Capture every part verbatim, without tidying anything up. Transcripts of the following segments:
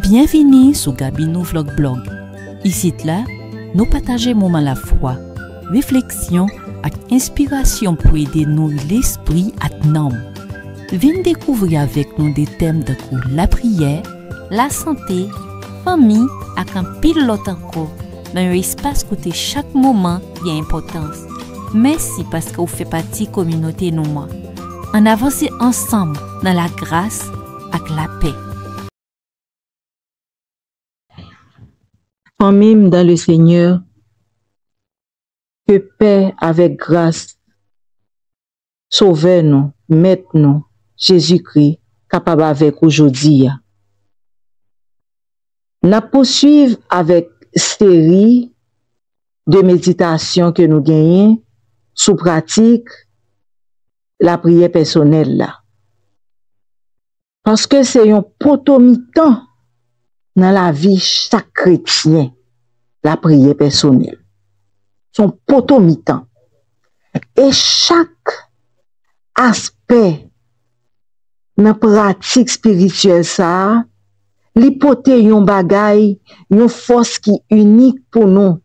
Byenvini sou Gaby Nou Vlog Blog. Isit la, nou pataje moman lafwa, refleksyon ak enspirasyon pou ede nouri lespri ak nanm. Vin dekouvri avèk nou de tèm tankou lapriyè, lasante, fanmi ak anpil lòt ankò nan yon espas kote chak moman gen enpòtans. Mèsi paske w fè pati kominote nou an. Ann avanse ansanm nan lagras ak lapè. Fanmi m dans le Seigneur, ke pè avèk gras Sovè nou, Mèt nou, Jezikri, kapab avèk ou jodi a. N ap pouswiv avèk seri de meditasyon ke nou genyen sou pratik lapriyè pèsonèl la. Paske se yon poto mitan nan lavi chak kretyen, lapriyè pèsonèl. Se yon poto mitan. E chak aspè nan pratik espirityèl sa a, li pote yon bagay, yon fòs ki inik pou nou.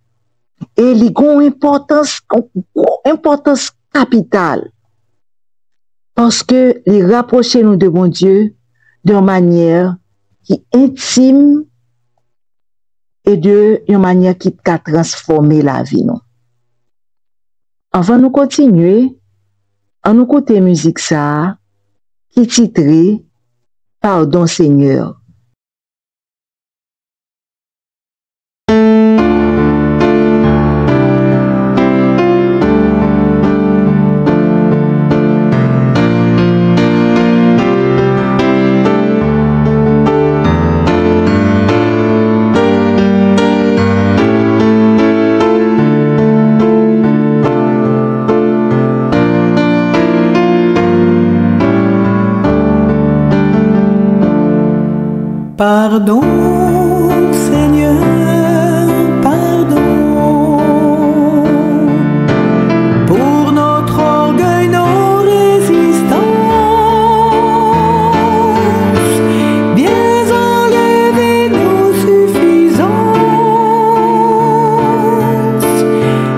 E li gen yon enpòtans, yon gwo enpòtans kapital. Paske li rapwoche nou de Bondye de yon manyè ki entim e de yon manyè ki ka transfòme lavi nou. Anvan nou kontinye, ann nou koute mizik sa a ki titre Pardon Seigneur. Pardon, Seigneur, pardon, pour notre orgueil, nos résistances, bien enlever nos suffisances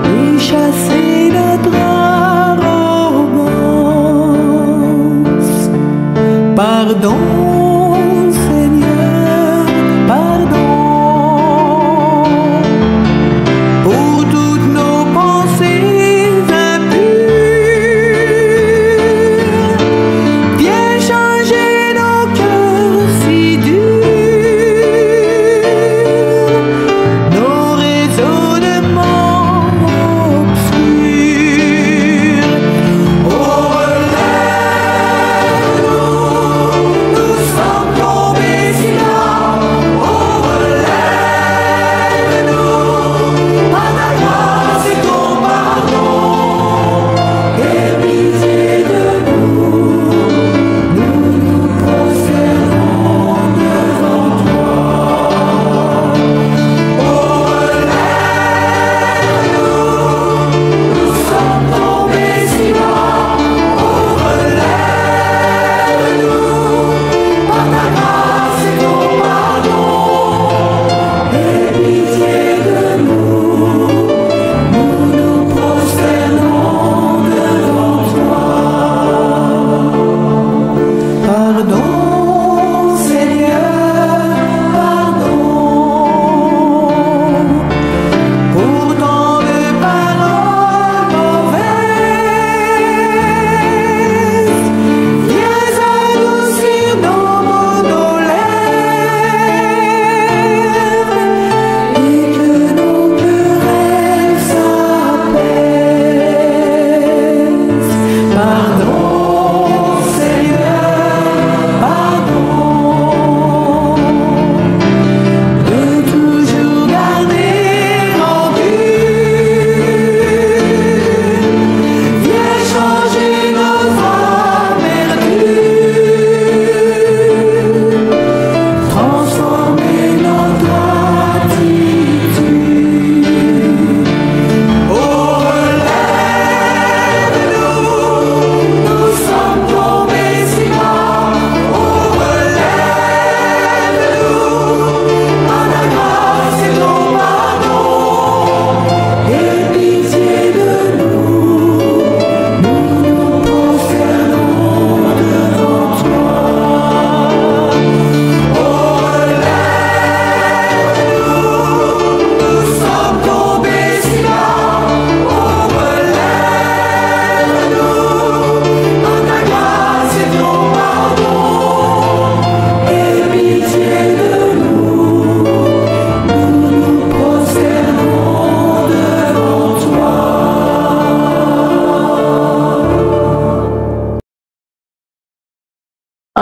et chasser notre arrogance. Pardon, Seigneur, pardon.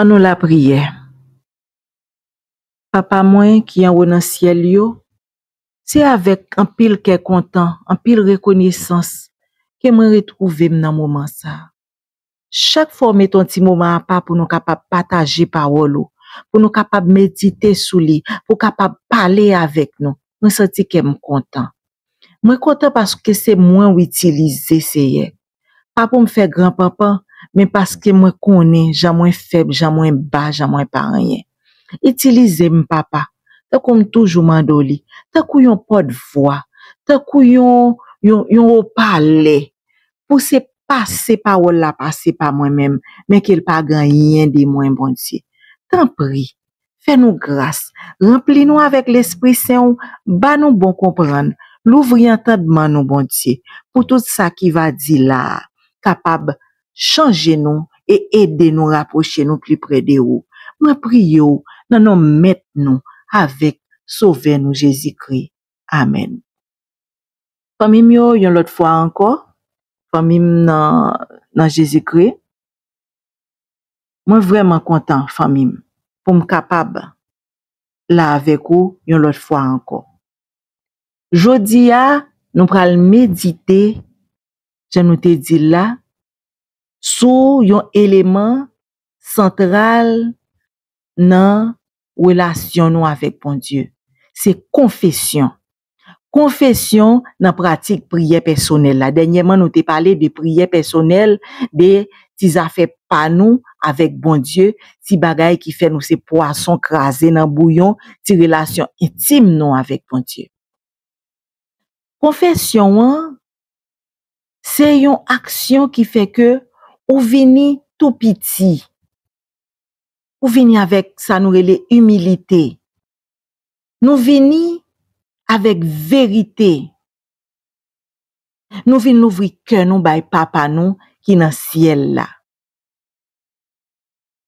Ann nou lapriyè. Papa mwen ki anwo nan syèl yo, se avèk anpil kè kontan, anpil rekonesans ke mwen retwouve m nan moman sa a. Chak fwa w mete yon ti moman apa pou nou kapab pataje pawòl ou, pou nou kapab medite sou li, pou w kapab pale avèk nou, mwen santi kè m kontan. Mwen kontan paske se mwen w itilize, Seyè. Pa pou m fè gran panpan, men paske mwen konnen jan mwen fèb, jan mwen ba, jan mwen pa anyen. Itilize m, Papa, tankou m toujou mande w li, tankou yon pòtvwa, tankou yon, yon, yon opalè, pou se pase pawòl la pase pa mwen menm, men ke l pa gen anyen de mwen, Bondye. Tanpri, fè nou gras, ranpli nou avèk Lespri Sen w, ba nou bon konprann, louvri antandman nou, Bondye, pou tout sa ki va di la a kapab chanje nou e ede nou rapwoche nou pli pre de ou. Mwen priye w nan non Mèt nou avèk Sovè nou Jezikri. Amèn. Fanmi m yo, yon lòt fwa ankò, fanmi m nan, nan Jezikri, mwen vrèman kontan, fanmi m, pou m kapab la avèk ou yon lòt fwa ankò. Jodi a, nou pral medite, jan nou te di l la, sou yon eleman santral nan relasyon nou avèk Bondye. Se konfesyon. Konfesyon nan pratik priyè pèsonèl la. Dènyèman, nou te pale de priyè pèsonèl, de ti zafè pa nou avèk Bondye, ti bagay ki fè nou se pwason kraze nan bouyon, ti relasyon entim nou avèk Bondye. Konfesyon an, se yon aksyon ki fè ke ou vini tou piti. Ou vini avèk sa nou rele imilite. Nou vini avèk verite. Nou vin louvri kè nou bay Papa nou ki nan syèl la.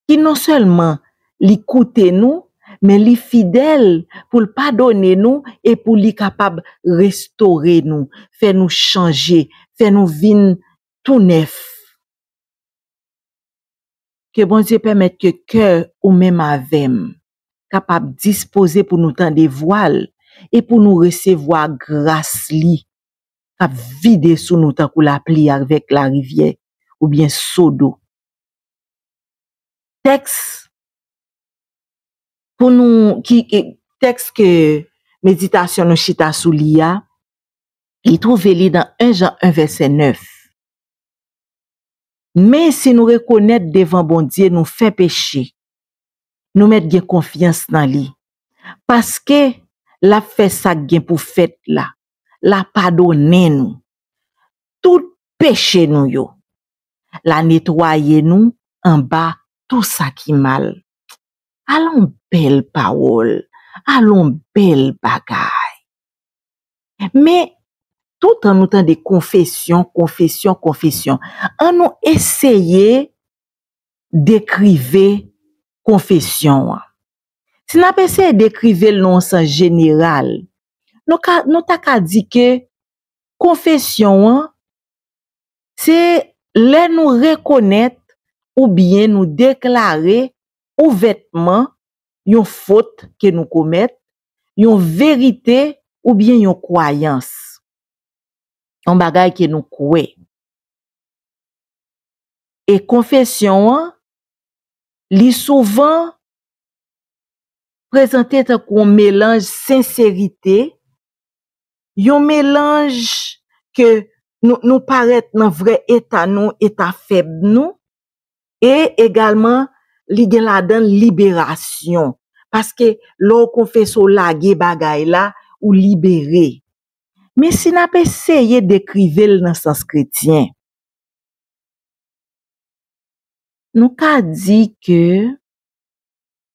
Ki non sèlman li koute nou, men li fidèl pou l padone nou e pou li kapab restore nou, fè nou chanje, fè nou vin tou nèf. Ke Bondye pèmèt ke kè ou menm avè m kapab dispoze pou nou tande vwa l e pou nou resevwa gras li k ap vide sou nou tankou lapli avèk larivyè oubyen so do. Tèks pou nou, ki, ki, tèks ke meditasyon nou chita sou li a, li twouve li nan en Jan en vèsè nèf. Men si nou rekonèt devan Bondye nou fè peche, nou mèt gen konfyans nan li. Paske l ap fè sa k gen pou fèt la. L a padonnen nou tout peche nou yo. L a netwaye nou anba tou sa ki mal. Alon bèl pawòl, alon bèl bagay. Men, toutan nou tande konfesyon, konfesyon, konfesyon, ann nou eseye dekrive konfesyon an. Si n ap eseye dekrive l nan yon sans jeneral, nou ka, nou ta ka di ke konfesyon an, se lè nou rekonèt oubyen nou deklare ouvètman yon fot ke nou komèt, yon verite oubyen yon kwayans, yon bagay ke nou kwè. E konfesyon an, li souvan prezante tankou yon melanj senserite, yon melanj ke nou, nou parèt nan vrè eta nou, eta fèb nou, e egalman li gen ladan l liberasyon. Paske lè w konfese w lage bagay la, ou libere. Men si n ap eseye dekrive l nan sans kretyen, nou ka di ke,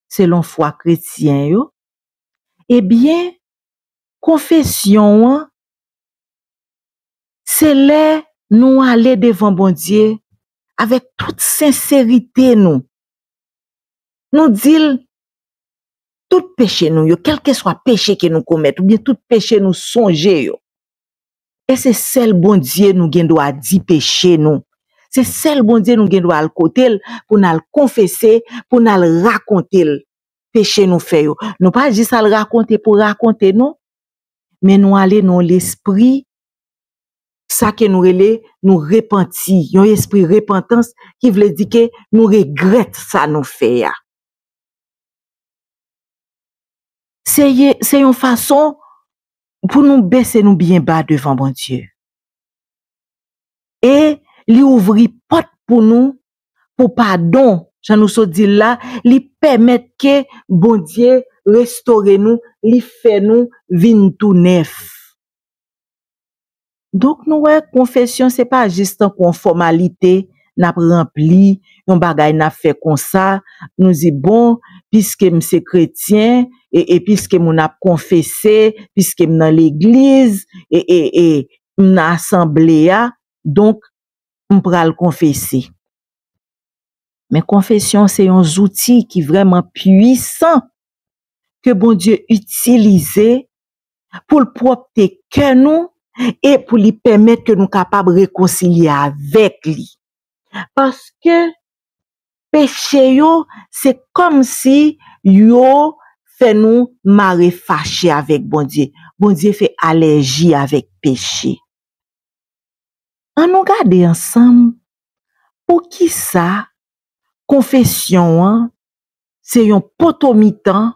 selon fwa kretyen yo, ebyen, konfesyon an, se lè nou ale devan Bondye avèk tout senserite nou. Nou di l tout peche nou yo, kèlkeswa peche ke nou komèt, oubyen tout peche nou sonje yo. E se sèl Bondye nou gen dwa di peche nou. Se sèl Bondye nou gen dwa al kote l pou n al konfese, pou n al rakonte l peche nou fè yo. Nou pa jis al rakonte pou rakonte, non. Men nou ale nan yon lespri, sa ke nou rele, nou repanti, yon espri repantans ki vle di ke nou regrèt sa nou fè a. Se ye, se yon fason pou nou bese nou byen ba devan Bondye. E li ouvri pòt pou nou, pou padon, jan nou sot di l la, li pèmèt ke Bondye restore nou, li fè nou vin tou nèf. Donk, nou wè, konfesyon, se pa jis tankou yon fòmalite n ap ranpli, yon bagay n ap fè konsa, nou di, bon, piske m se kretyen, e, e piske moun ap konfese, piske m nan legliz, e, e, e m nan asanble a, donk, m pral konfese. Men konfesyon se yon zouti ki vrèman pwisan ke Bondye itilize pou l pwòpte kè nou e pou li pèmèt ke nou kapab rekonsilye avèk li. Paske peche yo, se kòmsi yo fè nou mare fache avèk Bondye. Bondye fè alèji avèk peche. Ann nou gade ansanm poukisa konfesyon an se yon poto mitan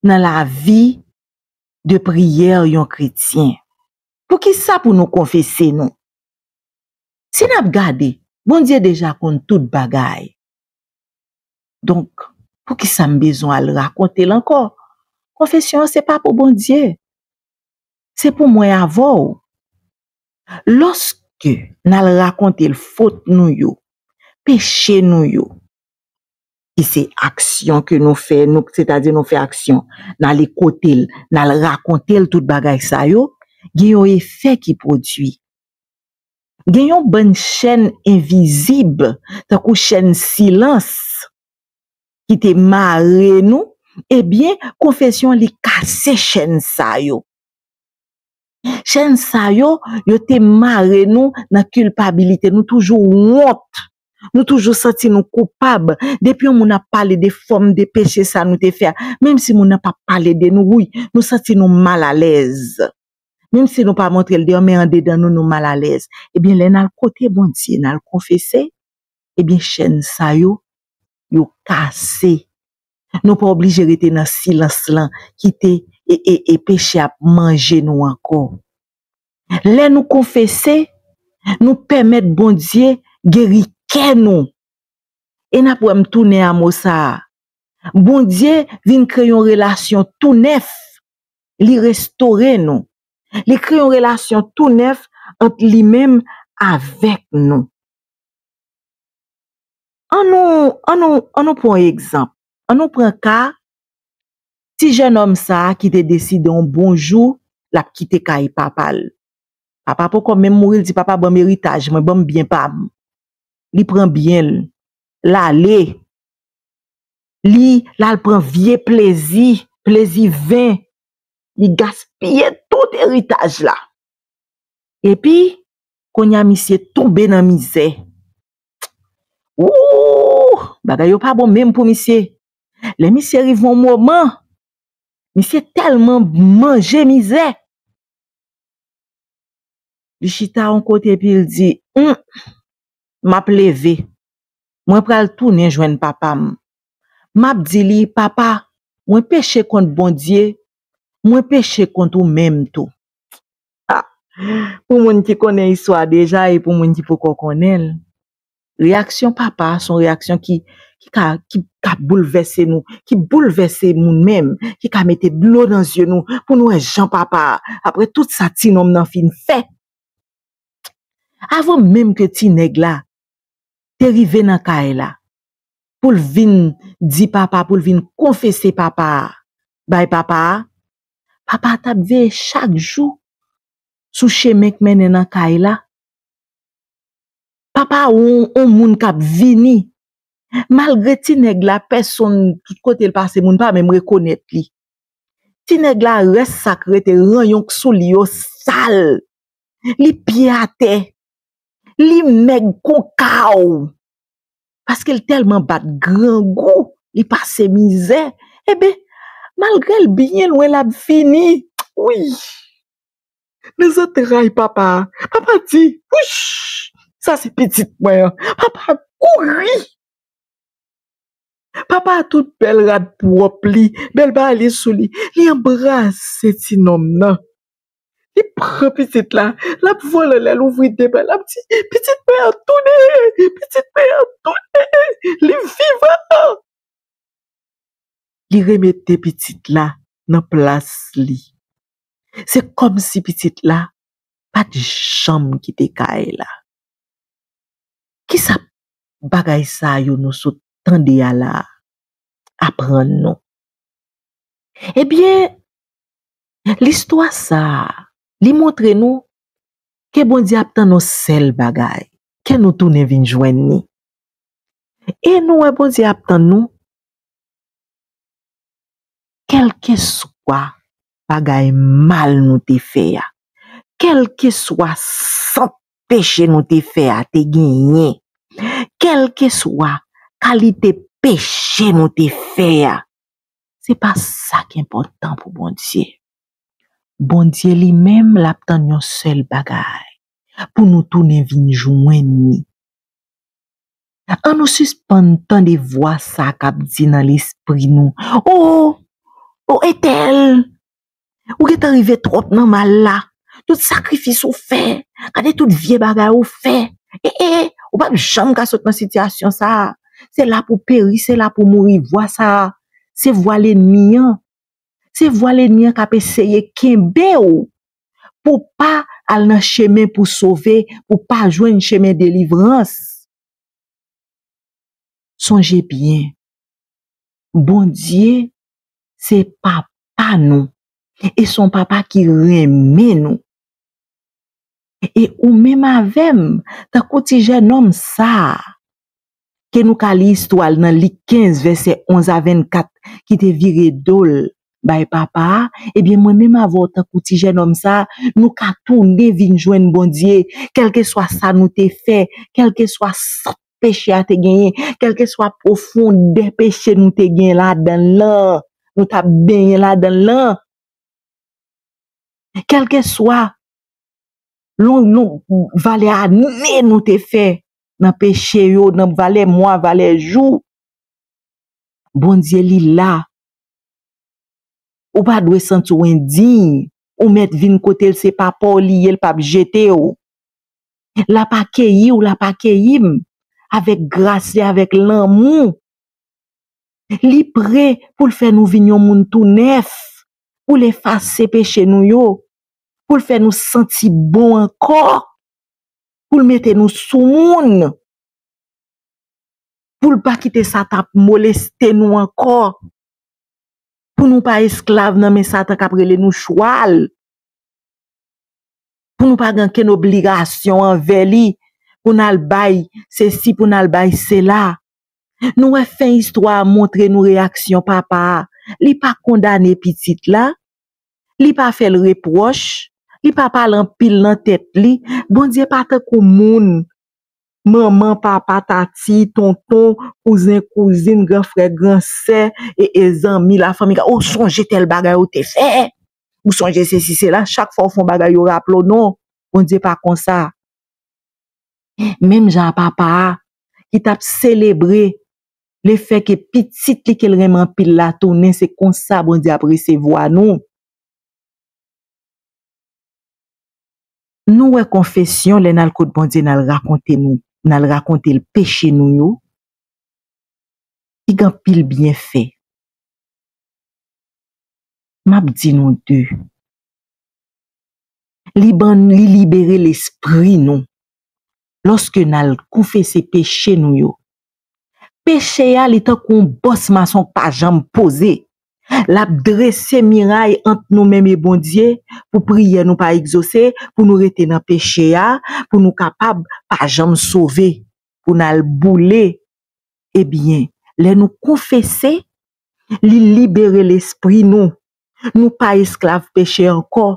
nan lavi de priyè yon kretyen. Poukisa pou nou konfese nou? Si n ap gade, Bondye deja konn tout bagay. Donk, poukisa m bezwen al rakonte l ankò? Konfesyon an se pa pou Bondye. Se pou mwen avè w. Lòske n al rakonte l fot nou yo, peche nou yo, ki se aksyon ke nou fè, nou, sètadi nou fè aksyon, n ale kote l, n al rakonte l tout bagay sa yo, gen yon efè ki pwodui. Gen yon bann chèn envizib, tankou chèn silans, ki te mare nou, ebyen, konfesyon li kase chèn sa yo. Chèn sa yo, yo te mare nou nan kilpabilite. Nou toujou wont. Nou toujou santi nou koupab. Depi yon moun ap pale de fòm de peche sa nou te fè a, menm si moun nan p ap pale de nou, wi, nou santi nou malalèz. Menm si nou pa montre l deyò, men andedan nou, nou malalèz. Ebyen, lè n al kote Bondye, n al konfese, ebyen, chèn sa yo, yo kase. Nou pa oblije rete nan silans lan, kite e, e, e peche ap manje nou ankò. Lè nou konfese, nou pèmèt Bondye geri kè nou. E n ap wè m tounen a mo sa a. Bondye vin kreye yon relasyon tou nèf. Li restore nou. Li kreye yon relasyon tou nèf ant li menm avèk nou. An nou, an nou, an nou pran yon egzanp. An nou pran ka ti jènòm sa a ki te deside yon bon jou l ap kite kay papa l. Papa poko menm mouri, l di, "Papa, ban m eritaj mwen, ban m byen pa m." Li pran byen l, l ale. Li, l al pran vye plezi, plezi ven. Li gaspiye tout eritaj la. Epi, kounye a misye tonbe nan mizè. Wouh! Bagay yo pa bon menm pou misye. Lè misye rive yon moman, misye tèlman manje mizè. Li chita yon kote epi l di, "Hum, m ap leve. Mwen pral tounen jwenn papa m. M ap di li, 'Papa, mwen peche kont Bondye, mwen peche kont ou menm tou.'" Ah, pou moun ki konnen istwa deja e pou moun ki poko konnen l, reyaksyon papa a se yon reyaksyon ki, ki ka, ki ka boulvèse nou, ki boulvèse moun menm, ki ka mete dlo nan zye nou pou nou wè jan papa a, apre tout sa ti nonm nan fin fè. Avan menm ke ti nèg la te rive nan kay la, pou l vin di papa, pou l vin konfese papa a bay papa a, papa a t ap veye chak jou sou chemen k mennen nan kay la. Papa a yon, yon moun k ap vini. Malgre ti nèg la, pèsonn, tout kote l pase, moun pa menm rekonèt li. Ti nèg la, rès sa k rete, ranyon k sou li yo sal. Li pye atè. Li mèg kon kaw. Paske l tèlman bat grangou, li pase mizè. Eben, malgre l byen lwen, l ap vini. Wi. Nan zantray papa a, papa di, "Wouch! Sa se pitit mwen an." Papa kouri. Papa a tout bèl rad pwòp li, bèl bagay li sou li. Li anbrase ti nonm nan. Li pran pitit la, l ap vole anlè, l ouvri de bra, l ap di, "Pitit mwen an tounen! Pitit mwen an tounen! Li vivan!" Li remete pitit la nan plas li. Se kòmsi pitit la pa t janm kite kay la. Kisa bagay sa yo nou sot tande a la a aprann nou? Ebyen, listwa sa a, li montre nou ke Bondye ap tann yon sèl bagay, ke nou tounen vin jwenn li. E nou wè Bondye ap tann nou, kèlkeswa bagay mal nou te fè a, kèlkeswa sant peche nou te fè a te genyen, kèlkeswa kalite peche nou te fè a, se pa sa k enpòtan pou Bondye. Bondye li menm, l ap tann yon sèl bagay, pou nou tounen vin jwenn li. An nou sispann tande vwa sa k ap di nan lespri nou, "O, o, entèl, ou gentan rive twòp nan mal la. Tout sakrifis ou fè, gade tout vye bagay ou fè. E, e, ou p ap janm ka sot nan sitiyasyon sa a. Se la pou peri, se la pou mouri." Vwa sa a, se vwa lènmi an. Se vwa lènmi an k ap eseye kenbe w pou w pa al nan chemen pou sove, pou w pa jwenn chemen delivrans. Sonje byen, Bondye se papa nou, e se yon papa ki renmen nou. E ou menm avè m, tankou ti jènòm sa a, ke nou ka li istwa l nan Lik kenz, vèsè onz a vennkat, ki te vire do l bay papa a, ebyen, mwen menm avè w, tankou ti jènòm sa a, nou ka tounen vin jwenn Bondye, kèlkeswa sa nou te fè, kèlkeswa sant peche a te genyen, kèlkeswa pwofondè peche nou te gen ladan l lan, nou t ap benyen ladan l lan. Kèlkeswa lon, lon, valè ane nou te fè nan peche yo, nan valè mwa, valè jou, Bondye li la. Ou pa dwe santi w endiy. Ou mèt vin kote l, se papa w li ye, l p ap jete w. L ap akeyi w, l ap akeyi m avèk gras li, avèk lanmou. Li pre pou l fè nou vin yon moun tou nèf, pou l efase peche nou yo, pou l fè nou santi bon ankò, pou l mete nou sou moun, pou l pa kite Satan ap moleste nou ankò, pou nou pa esklav nan men Satan k ap rele nou chwal, pou nou pa gen okenn obligasyon anvè li, pou n al bay sesi, pou n al bay sela. Nou wè fen istwa a montre nou reyaksyon papa a. Li pa kondane pitit la, li pa fè l repwòch, li pa pale anpil nan tèt li. Bondye pa tankou moun. Manman, papa, tati, tonton, kouzen, kouzin, gran frè, gran sè, e, e zanmi, lafanmi, ou sonje tèl bagay ou te fè. Ou sonje sesi, sela. Chak fwa ou fè yon bagay, yo raple w, non. Bondye pa konsa. Menm jan a papa a, ki t ap selebre lefètke pitit li ke l renmen anpil la tounen, se konsa Bondye ap resevwa nou. Nou wè konfesyon, lè n al kot Bondye, n al rakonte nou, n al rakonte l peche nou yo, li gen anpil byenfè. M ap di nou de. Li ban, li libere lespri nou. Lòske n al konfese peche nou yo, peche a, li tankou yon bòs mason k pa janm poze. L ap drese miray ant nou menm e Bondye, pou priyè nou pa egzose, pou nou rete nan peche a, pou nou kapab pa janm sove, pou n al boule. Ebyen, lè nou konfese, li libere lespri nou. Nou pa esklav peche ankò.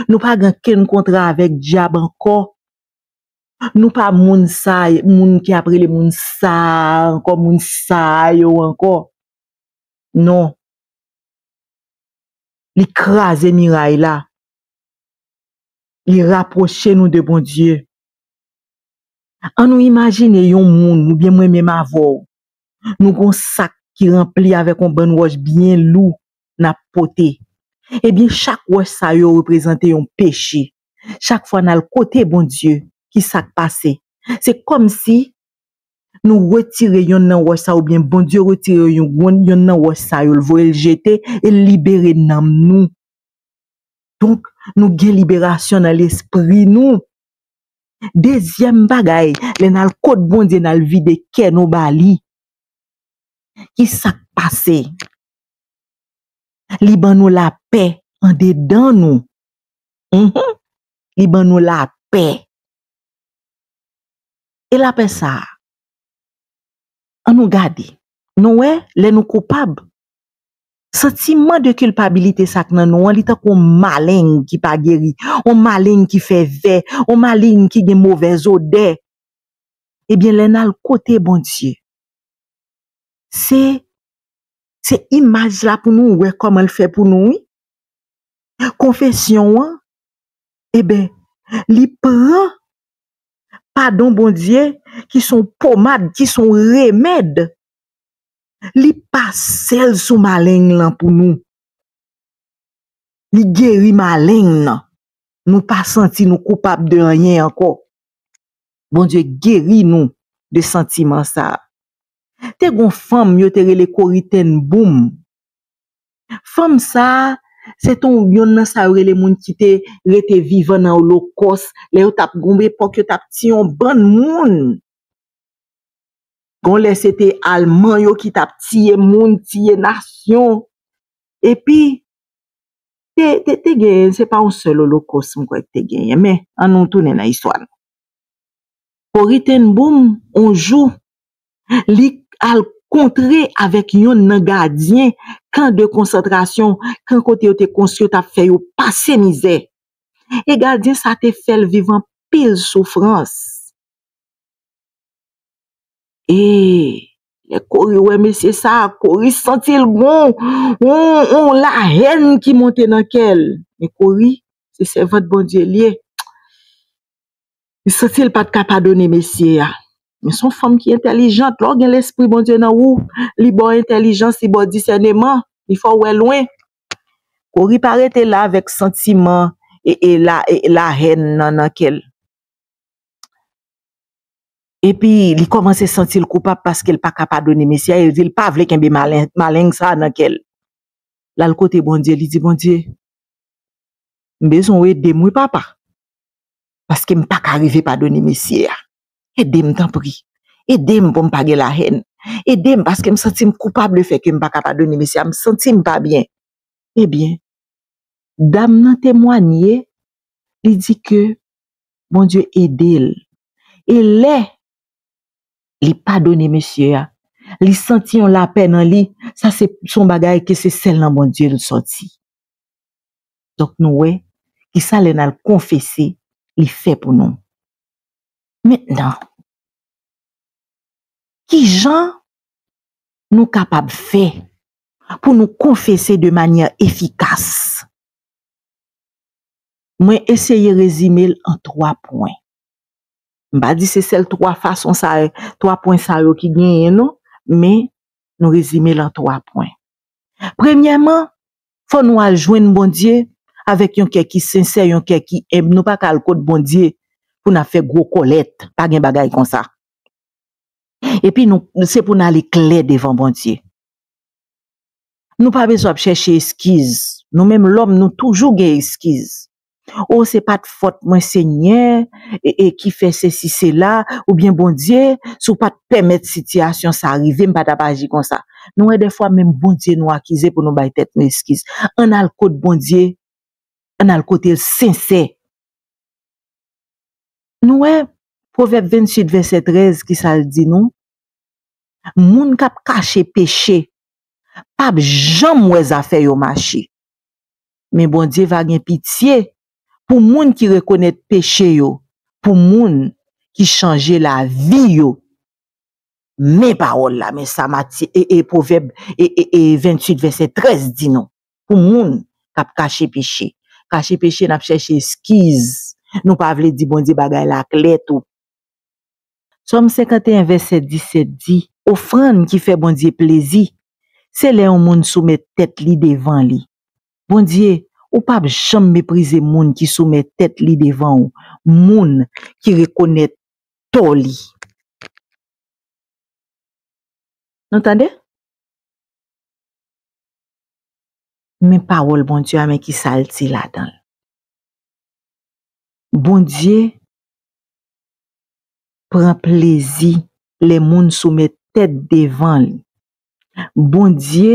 Nou pa gen kenn kontra avèk dyab ankò. Nou pa moun sa, moun ki ap rele moun sa ankò, moun sa yo ankò. Non. Li kraze miray la. Li rapwoche nou de Bondye. Ann nou imajine yon moun, oubyen mwen menm avè w. Nou gon sak ki ranpli avèk yon bann wòch byen lou n ap pote. Ebyen, chak wòch sa yo reprezante yon peche. Chak fwa n al kote Bondye, ki sa k pase? Se kòmsi nou retire yonn nan wòch sa, oubyen Bondye retire yon, yonn nan wòch sa yo, l voye l jete, e l libere nanm nou. Donk, nou gen liberasyon nan lespri nou. Dezyèm bagay, lè n al kot Bondye, n al vide kè nou ba li, ki sa k pase? Li ban nou lapè andedan nou. Mhm. Li ban nou lapè. E lapè sa a, ann nou gade. Nou wè, lè nou koupab, santiman de kilpabilite sa k nan nou an, li tankou yon maleng ki pa geri, yon maleng ki fè vè, yon maleng ki gen movèz odè. Ebyen, lè n al kote Bondye, se, se imaj la pou nou wè kòman l fè pou nou, wi. Konfesyon an, eben, li pran padon Bondye, ki se yon pomad, ki se yon remèd, li pase l sou maleng lan pou nou. Li geri maleng nan. Nou pa santi nou koupab de anyen ankò. Bondye geri nou de santiman sa a. Te gon fanm yo te rele Corrie ten Boom. Fanm sa a, se te yon, yonn nan sa yo rele moun ki te rete vivan nan Olokòs. Lè yo t ap, gon epòk yo t ap tiye yon bann moun. Gon lè se te Alman yo ki t ap tiye moun, tiye nasyon. Epi, te, te, te genyen, se pa yon sèl Olokòs m kwè ki te genyen, men ann nou tounen nan istwa nou. Corrie ten Boom, yon jou, li al kontre avèk yonn nan gadyen kan de konsantrasyon, kan kote yo te konstwi, yo t ap fè yo pase mizè. E gadyen sa te fè l viv anpil soufrans. E lè Corrie wè mesye sa a, Corrie santi l gon yon, yon lahèn ki monte nan kè l. Men Corrie, se sèvant Bondye l ye. Li santi l pa t ka padone mesye a. Men se yon fanm ki entèlijant. Lè w gen lespri Bondye nan ou, li ba w entèlijans, li ba w disèneman, li fè w wè lwen. Corrie pa rete la avèk santiman e, e la, e lahèn nan, nan kè l. Epi, li kòmanse santi l koupab paske l pa ka padone mesye a, e l di l pa vle kenbe malen, maleng sa a nan kè l. L al kote Bondye, li di, "Bondye, m bezwen w ede m, wi, papa. Paske m pa ka rive padone mesye a. Ede m, tanpri. Ede m pou m pa gen lahèn. Ede m paske m santi m koupab lefètke m pa ka padone mesye a. M santi m pa byen." Ebyen, dam nan temwanye, li di ke Bondye ede l. E lè li padone mesye a, li santi yon lapè nan li, sa se, se yon bagay ke se sèl nan Bondye l sòti. Donk nou wè, kisa lè n al konfese, li fè pou nou. Mentnan, kijan nou kapab fè pou nou konfese de manyè efikas? Mwen eseye rezime l an twa pwen. M pa di se sèl twa fason sa, twa pwen sa yo ki genyen non, men nou rezime l an twa pwen. Premyèman, fò nou al jwenn Bondye avèk yon kè ki sensè, yon kè ki enb. Nou pa ka al kot Bondye pou n ap fè gwo kòlèt. Pa gen bagay konsa. Epi nou, se pou n ale klè devan Bondye. Nou pa bezwen ap chèche eskiz. Nou menm lòm, nou toujou gen eskiz. O, se pa t fòt mwen, Senyè, e, e ki fè sesi, sela, oubyen Bondye, si w pa t pèmèt sitiyasyon sa rive, m pa t ap aji konsa. Nou wè, dèfwa, menm Bondye nou akize pou nou bay tèt nou eskiz. Ann al kot Bondye, ann al kote l sensè. Nou wè, Pwovèb venntuit, vèsè trèz, kisa l di nou? Moun k ap kache peche p ap janm wè zafè yo mache. Men Bondye va gen pitye pou moun ki rekonèt peche yo, pou moun ki chanje lavi yo. Men pawòl la, men sa Matye, e, e, Pwovèb, e, e, e, venntuit, vèsè trèz di nou. Pou moun k ap kache peche. Kache peche, n ap chèche eskiz. Nou pa vle di Bondye bagay la klè tou. Sòm senkanteyen, vèsè disèt di, ofrann ki fè Bondye plezi, se lè yon moun soumèt tèt li devan li. Bondye, ou p ap janm meprize moun ki soumèt tèt li devan ou, moun ki rekonèt tò li. Nou tande? Men pawòl Bondye a, men ki sa l di ladan l. Bondye pran plezi lè moun soumèt tèt devan li. Bondye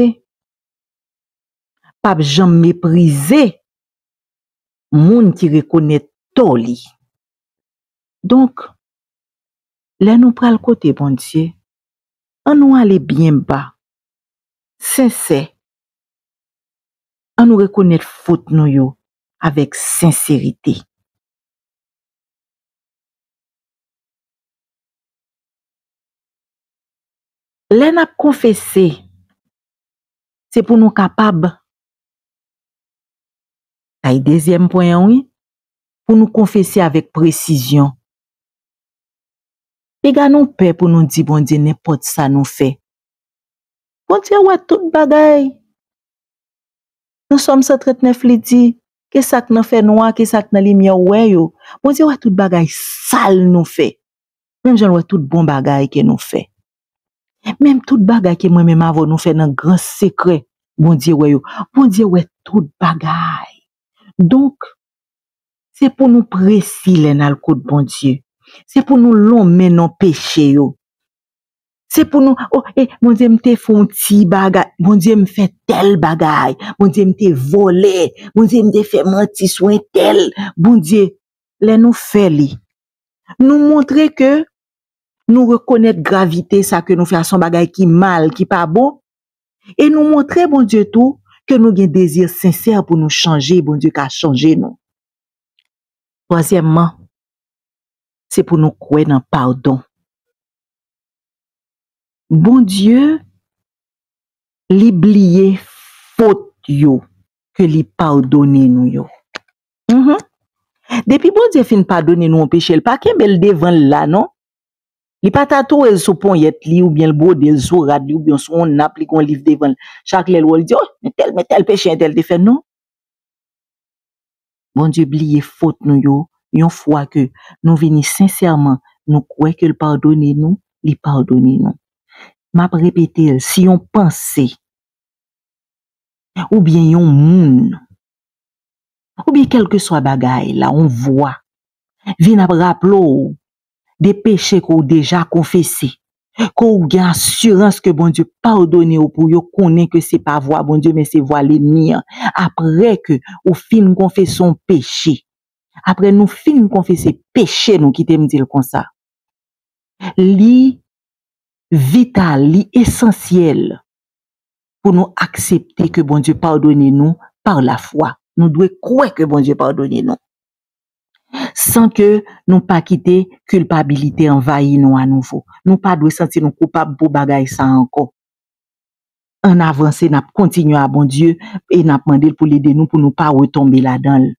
p ap janm meprize moun ki rekonèt tò li. Donk, lè nou pral kote Bondye, ann nou ale byen ba, sensè. Ann nou rekonèt fot nou yo avèk senserite. Lè n ap konfese, se pou nou kapab, sa e dezyèm pwen an, wi, pou nou konfese avèk presizyon. Piga nou pè pou nou di Bondye nenpòt sa nou fè. Bondye wè tout bagay. Nan Sòm san trannèf, li di, ke sa k nan fènwa, ke sa k nan limyè, ou wè yo. Bondye wè tout bagay sal nou fè. Menm jan l wè tout bon bagay ke nou fè. Menm tout bagay ke mwen menm avè w nou fè nan gran sekrè, Bondye wè yo. Bondye wè tout bagay. Donk, se pou nou presi lè n al kot Bondye. Se pou nou lonmen non peche yo. Se pou nou, oh, eh, Bondye, m te fè yon ti bagay. Bondye, m fè tèl bagay. Bondye, m te vòlè. Bondye, m te fè manti sou entèl. Bondye, lè nou fè li, nou montre ke nou rekonèt gravite sa ke nou fè a, se yon bagay ki mal, ki pa bon. E nou montre Bondye tou ke nou gen dezi sensè pou nou chanje, Bondye ka chanje nou. Twazyèmman, se pou nou kwè nan padon. Bondye, li bliye fot yo ke li padone nou yo. Mhm. Depi Bondye fin padone nou yon peche, li pa kenbe l devan l la, non. Li pa tatouwe l sou ponyèt li, oubyen l bwode l sou rad li, oubyen sou yon nap, li gen yon liv devan l. Chak lè l wè, li di, oh, men tèl, men tèl peche entèl te fè, non. Bondye bliye fot nou yo, yon fwa ke nou vini sensèman, nou kwè ke l padone nou, li padone nou. M ap repete l, si yon panse, oubyen yon moun, oubyen kèlkeswa bagay la, yon vwa, vin ap raple w de peche ke w deja konfese, ke w gen asirans ke Bondye padone w pou yo konnen ke se pa vwa Bondye, men se vwa lènmi an. Apre ke ou fin konfese yon peche, apre nou fin konfese peche nou, kite m di l konsa, li vital, li esansyèl pou nou aksepte ke Bondye padone nou pa lafwa. Nou dwe kwè ke Bondye padone nou. San ke nou pa kite kilpabilite anvayi nou anouvo. Nou pa dwe santi nou koupab pou bagay sa ankò. Ann avanse, n ap kontinye a Bondye e n ap mande l pou l ede nou pou nou pa retonbe ladan l.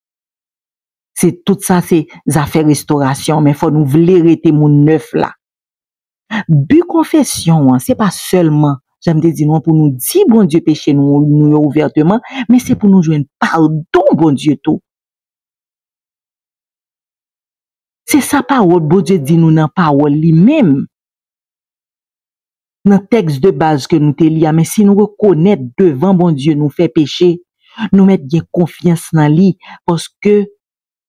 Se tout sa, se zafè restorasyon, men fò nou vle rete moun nèf la. Bi konfesyon an, se pa sèlman, jan m te di nou an, pou nou di Bondye peche nou, nou yo ouvèteman, men se pou nou jwenn padon Bondye tou. Se sa pawòl Bondye di nou nan pawòl li menm. Nan tèks de baz ke nou te li a, men si nou rekonèt devan Bondye nou fè peche, nou mèt gen konfyans nan li, paske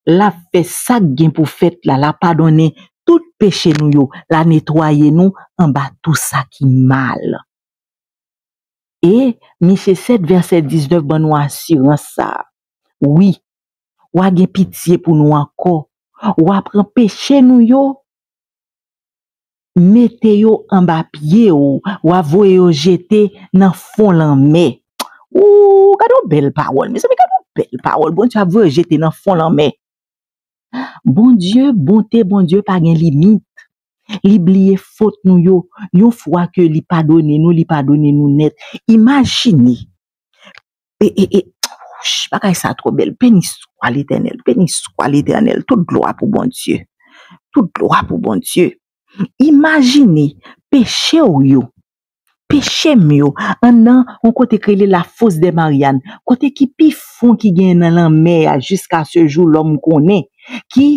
l ap fè sa k gen pou fèt la, l ap padone tout peche nou yo, l a netwaye nou anba tou sa ki mal. E Miche sèt vèsè diznèf ban nou asirans sa a. Wi, w a gen pitye pou nou ankò. W a pran peche nou yo, mete yo anba pye w, w a voye yo jete nan fon lanmè. Ooh, gade yon bèl pawòl, mezanmi, gade yon bèl pawòl. Bondye ap voye jete nan fon lanmè. Bondye, bonte Bondye pa gen limit. Li bliye fot nou yo. Yon fwa ke li padone nou, li padone nou nèt. Imajine. E, e, e, ouch, bagay sa twò bèl. Beni swa Letènèl, beni swa Letènèl. Tout glwa pou Bondye. Tout glwa pou Bondye. Imajine peche w yo, peche m yo, anndan yon kote k rele Lafosse des Mariannes, kote ki pi fon ki genyen nan lanmè a jiska se jou lòm konnen, ki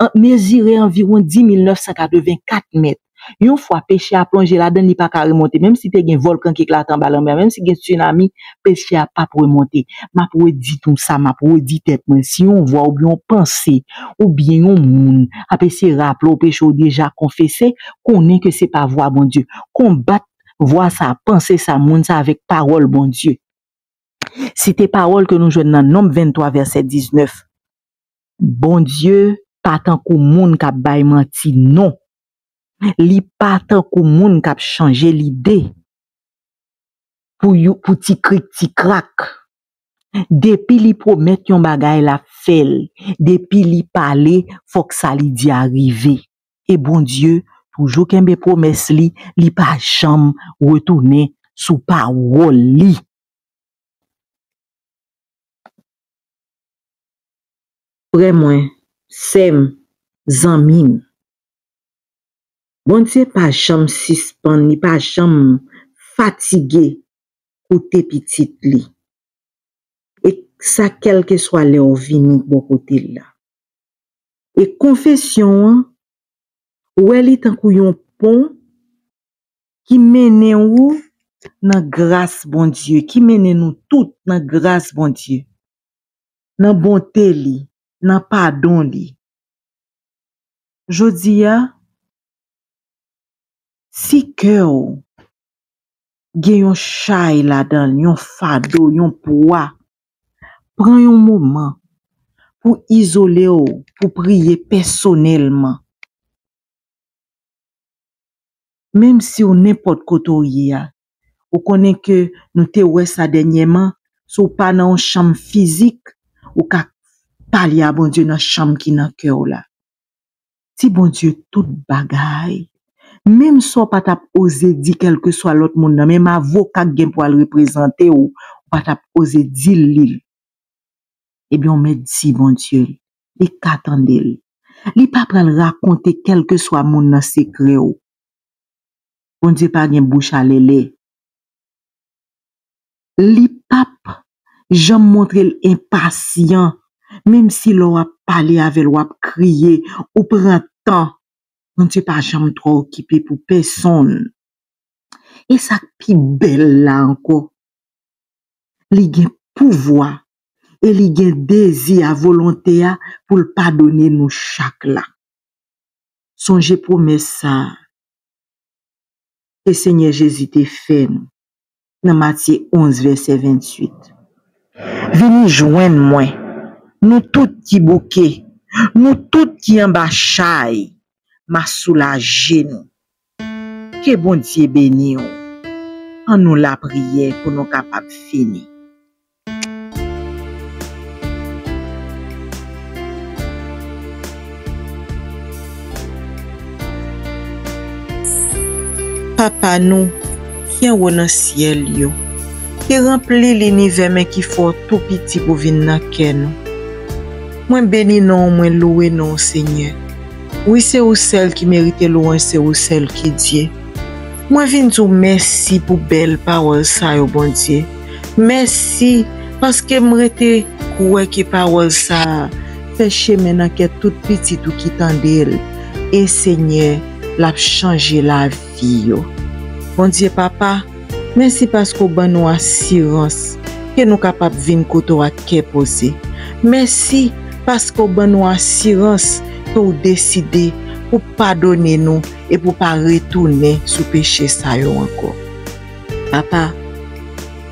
an, mezire anviwon dis mil nèf san katrevenkat mèt. Yon fwa peche a plonje ladan l, li pa ka remonte. Menm si te gen vòlkan ki eklate anba lanmè a, menm si gen tsunami, peche a p ap remonte. M ap redi nou sa, m ap redi tèt mwen, si yon vwa oubyen yon panse, oubyen yon moun ap eseye raple w peche w deja konfese, konnen ke se pa vwa Bondye. Konbat vwa sa, panse sa, moun sa avèk pawòl Bondye. Site pawòl ke nou jwenn nan Nonb venntwa vèsè diznèf. Bondye pa tankou moun k ap bay manti non. Li pa tankou moun k ap chanje lide pou you, pou ti krik ti krak. Depi li pwomèt yon bagay, l ap fè l. Depi li pale, fòk sa li di a rive. E Bondye toujou kenbe pwomès li, li pa janm retounen sou pawòl li. Frè mwen, sè m, zanmi m, Bondye pa janm sispann, li pa janm fatige koute pitit li. E sa, kèlkeswa lè w vini bò kote l la. E konfesyon an, ou wè li tankou yon pon ki mennen ou nan gras Bondye, ki mennen nou tout nan gras Bondye, nan bonte li, nan padon li. Jodi a, si kè w gen yon chay ladan l, yon fado, yon pwa, pran yon moman pou izole w, pou priye pèsonèlman. Menm si w nenpòt kote w ye a, ou konnen ke nou te wè sa dènyèman, si w pa nan yon chanm fizik, ou ka pale a Bondye nan chanm ki nan kè w la. Di Bondye tout bagay. Menm sa w pa t ap oze di kèlkeswa lòt moun nan, menm avoka k gen pou al reprezante w, ou pa t ap oze di l li. Ebyen, w mèt di Bondye l. Li ka tande l. Li pa pral rakonte kèlkeswa moun nan sekrè w. Bondye pa gen bouch alèlè. Li p ap janm montre l enpasyan, menm si lè w ap pale avè l, w ap kriye, ou pran tan. Bondye pa janm twò okipe pou pèsonn. E sa k pi bèl la ankò, li gen pouvwa e li gen dezi a, volonte a pou l padone nou chak la. Sonje pwomès sa a ke Senyè Jezi te fè nou nan Matye onz, vèsè venntuit. Vini jwenn mwen, nou tout ki bouke, nou tout ki anba chay, m a soulaje nou. Ke Bondye beni w. An nou lapriyè pou nou kapab fini. Papa nou, ki anwo nan syèl yo, ki ranpli linivè men ki fè w tou piti pou vin nan kè nou. Mwen beni non w, mwen louwe non w, Senyè. Wi, se ou sèl ki merite lwanj, se ou sèl ki Dye. Mwen vin di w mèsi pou bèl pawòl sa yo, Bondye. Mèsi, paske m rete kwè ke pawòl sa a fè chemen nan kè tout pitit ou ki tande l. E, Senyè, l ap chanje lavi yo. Bondye Papa, mèsi paske w ban nou asirans ke nou kapab vin kote w ak kè poze. Mèsi paske w ban nou asirans ke w deside pou padone nou e pou pa retounen sou peche sa yo ankò. Papa,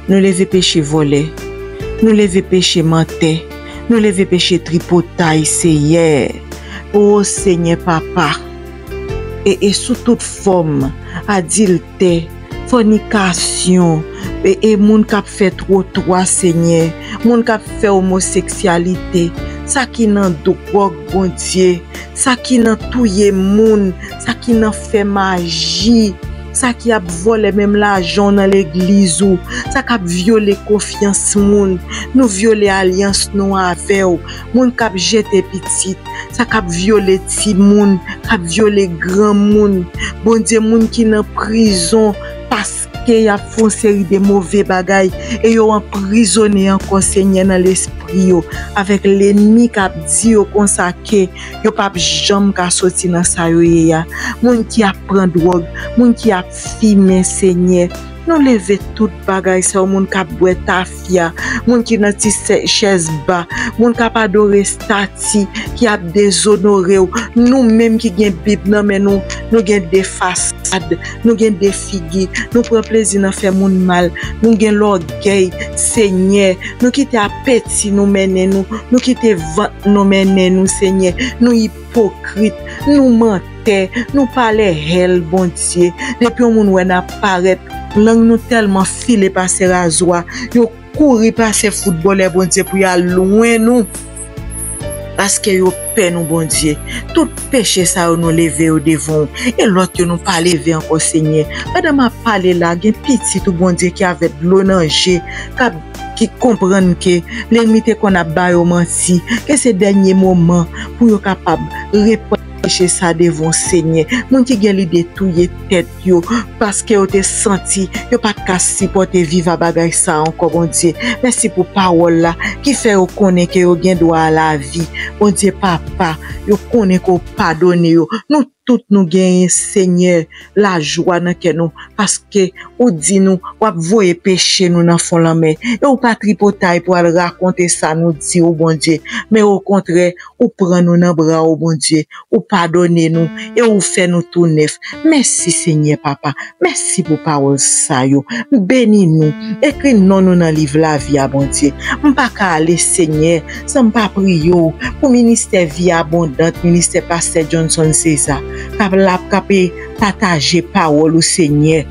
nou leve peche vòlè, nou leve peche mantè, nou leve peche tripotay, Seyè. O Senyè Papa, e, e sou tout fòm, adiltè, fònikasyon, e, e moun k ap fè twotwa, Senyè, moun k ap fè omoseksyalite, sa ki nan dwòg, Bondye, sa ki nan touye moun, sa ki nan fè maji, sa ki ap vòlè menm lajan w nan legliz ou, sa k ap vyole konfyans moun. Nou vyole alyans nou avè w. Moun k ap jete pitit, sa k ap vyole timoun, k ap vyole granmoun. Bondye, moun ki nan prizon paske y ap fè yon seri de move bagay e yo anprizone ankò, Senyè, nan lespri yo, avèk lènmi k ap di yo konsa ke yo p ap janm ka soti nan sa yo ye a. Moun ki ap pran dwòg, moun ki ap fimen, Senyè. Nou leve tout bagay sa yo, moun k ap bwè tafya, moun ki nan ti sè- chèz ba, moun k ap adore estati ki ap dezonore w. Nou menm ki gen Bib nan men nou, nou gen de fasad, nou gen de figi, nou pran plezi nan fè moun mal, nou gen lògèy, Senyè, nou kite apeti nou mennen nou, nou kite vant nou mennen nou, Senyè, nou ipokrit, nou mantè, nou pale hèl, Bondye. Depi yon moun wè n ap parèt, lang nou tèlman file pase razwa, yo kouri pase foutbolè, Bondye, pou y al lwen nou. Paske yo pè nou, Bondye. Tout peche sa yo, nou leve yo devan w. E lòt yo, nou pa leve ankò, Senyè. Pandan m ap pale la, gen pitit ou, Bondye, ki avè dlo nan je, k ap, ki konprann ke lènmi te konn ap ba yo manti, ke se dènye moman pou yo kapab repann peche sa devan w, Senyè. Moun ki gen lide touye tèt yo, paske yo te santi yo pa t ka sipòte viv a bagay sa ankò, Bondye. Mèsi pou pawòl la ki fè yo konnen ke yo gen dwa a lavi. Bondye Papa, yo konnen ke w padone yo. Nou tout nou genyen, Senyè, lajwa nan kè nou, paske ou di nou w ap voye peche nou nan fon lanmè. E ou pa tripotay pou al rakonte sa nou di w, Bondye. Men okontrè, ou pran nou nan bra w, Bondye. Ou padone nou e ou fè nou tou nèf. Mèsi, Senyè Papa. Mèsi pou pawòl sa yo. Beni nou. Ekri non nou nan liv lavi a, Bondye. M pa ka ale, Senyè, san m pa priye w pou ministè Vi Abondant, ministè Pastè Johnson César, k ap la, k ap pataje pawòl ou, Senyè.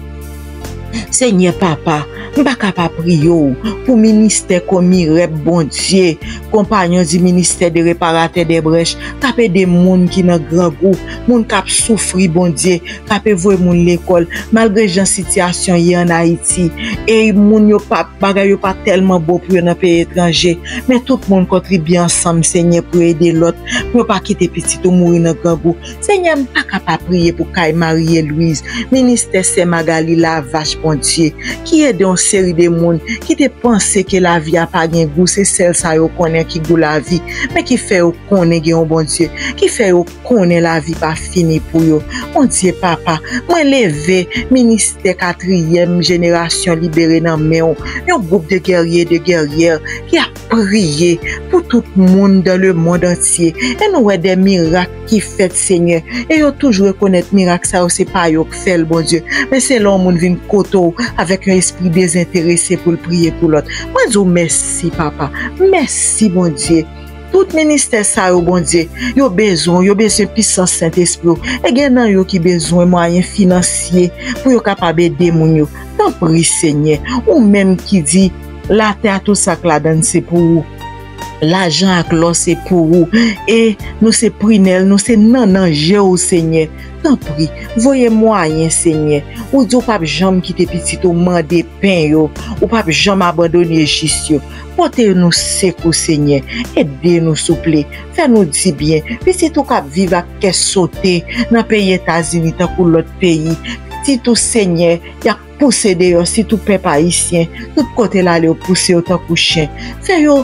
Senyè Papa, m pa ka pa priye w pou ministè Komirèp, Bondye, konpayon di ministè de reparatè de brèch, k ap ede moun ki nan grangou, moun k ap soufri, Bondye, k ap voye moun lekòl, malgre jan sitiyasyon ye ann Ayiti. E moun yo pa, bagay yo pa tèlman bon pou yo nan peyi etranje. Men tout moun kontribye ansanm, Senyè, pou ede lòt, pou yo pa kite pitit ou mouri nan grangou. Senyè, m pa ka pa priye pou kay Marie Louise, ministè sè Magali Lavache, Bondye, ki ede yon seri de moun ki te panse ke lavi a pa gen gou, se sèl sa yo konnen ki gou lavi, men ki fè yo konnen gen yon Bondye, ki fè yo konnen lavi pa fini pou yo. Bondye Papa, mwen leve ministè katriyèm jenerasyon libere nan men w, yon gwoup de gèrye e de gèryè ki ap priye pou tout moun dans le monde entier. E nou wè de mirak ki fèt, Senyè. E yo toujou rekonèt mirak sa yo, se pa yo k fè l, Bondye. Men se lè yon moun vin kote w avèk yon espri dezenterese pou l priye pou lòt. Mwen di w mèsi, Papa. Mèsi, Bondye. Tout ministè sa yo, Bondye, yo bezwen w, yo bezwen pisans Sentespri w. E gen nan yo ki bezwen mwayen finansye pou yo kapab ede moun yo. Tanpri, Senyè, ou menm ki di, latè a, tout sa k ladan l, se pou ou. Lajan ak lò, se pou ou. E nou se prinèl, nou se nannan je w, Senyè. Tanpri, voye mwayen, Senyè. Ou di w p ap janm kite pitit ou mande pen yo. Ou p ap janm abandone jis yo. Pote nou sekou, Senyè. Ede nou, souple. Fè nou dibyen. Pitit ou k ap viv ak kè sote nan peyi Etazini tankou lòt peyi. Pitit ou, Senyè, y ap pouse deyò, sitou pèp ayisyen. Tout kote l ale, yo pouse yo tankou chen. Fè yo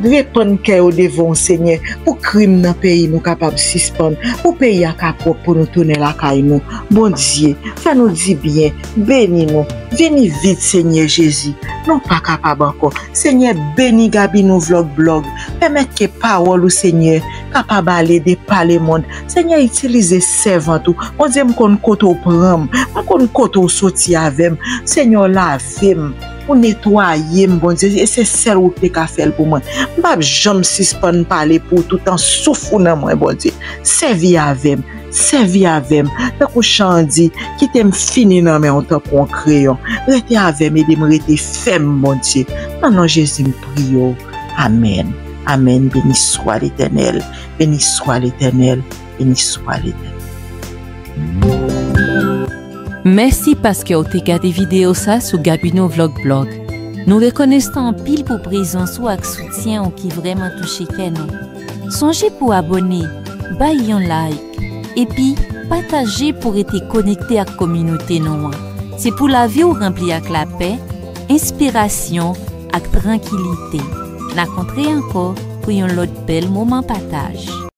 repann kè yo devan w, Senyè, pou krim nan peyi nou kapab sispann, pou peyi a ka pwòp, pou nou tounen lakay nou. Bondye, fè nou dibyen, beni nou. Vini vit, Senyè Jezi. Nou pa kapab ankò. Senyè, beni Gaby Nou Vlog Blog. Pèmèt ke pawòl ou, Senyè, kapab ale de pa lemonn. Senyè, itilize sèvant ou. Bondye, m konn kote w pran m. M konn kote w soti avè m. Senyè, lave m. Ou netwaye m, Bondye. E se sèl ou ki te ka fè l pou mwen. M p ap janm sispann pale pou ou toutan souf ou nan mwen, Bondye. Sèvi avè m. Sèvi avè m. Tankou chan an di, kite m fini nan men w tankou yon kreyon. Rete avè m, ede m rete fèm, Bondye. Nan non Jezi, m priye w. Amèn. Amèn. Beni swa Letènèl. Beni swa Letènèl. Beni swa Letènèl. Mèsi paske w te gade videyo sa sou Gabino Vlog Blog. Nou rekonesan anpil pou prezans ou ak soutyen ou ki vrèman touche kè nou. Sonje pou abòne, bay yon like, epi pataje pou rete konekte ak kominote nou an. Se pou lavi w ranpli ak lapè, enspirasyon ak trankilite. N a kontre ankò pou yon lòt bèl moman pataj.